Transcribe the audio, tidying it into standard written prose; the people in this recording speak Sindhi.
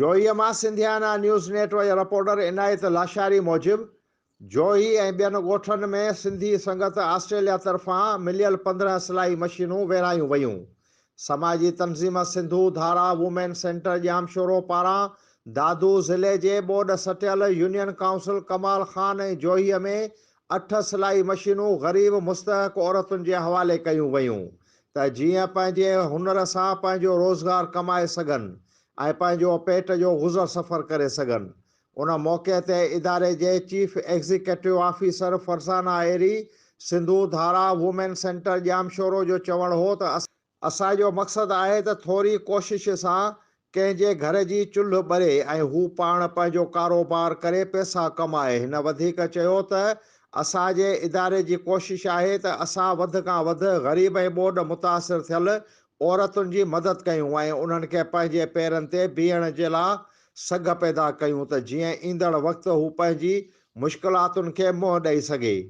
جوهيء مان سنڌيانا نيوز نيٽ ورڪ جي رپورٽر عنايت لاشاري موجب، جوهي ۽ ٻين ڳوٺن ۾ سنڌي سنگت آسٽريليا طرفان مليل 15 سلائي مشينون ورهايون ويون. سماجي تنظيم سنڌو ڌارا وومين سينٽر ڄامشورو پاران دادو ضلعي جي ٻوڏ سٽيل يونين ڪائونسل ڪمال خان ۽ جوهيء ۾ اٺ سلائي مشينون غريب مستحق عورتن جي حوالي ڪيون ويون ته جيئن پنهنجي هنر سان پنهنجو روزگار ڪمائي سگهن ۽ پنهنجو پيٽ جو گذر سفر ڪري سگهن. ان موقعي تي اداري جي chief executive officer Farzana Ahri, Sindhu Dhara women centre Jamshoro جو چوڻ هو ته اسان جو مقصد آهي ته ٿوري ڪوشش سان ڪنهن جي گهر جي چلهه ٻري ۽ هو پاڻ پنهنجو ڪاروبار ڪري پئسا ڪمائي. هن وڌيڪ چيو ته اسان جي اداري جي ڪوشش آهي ته اسان وڌ کان وڌ غريب ۽ ٻوڏ متاثر ٿيل عورتن جي مدد ڪيون ۽ انهن کي پنهنجي پيرن تي بيهڻ جي لا سگهه پيدا ڪيون ته جيئن ايندڙ وقت هو پنهنجي مشڪلاتن کي منهن ڏئي سگهي.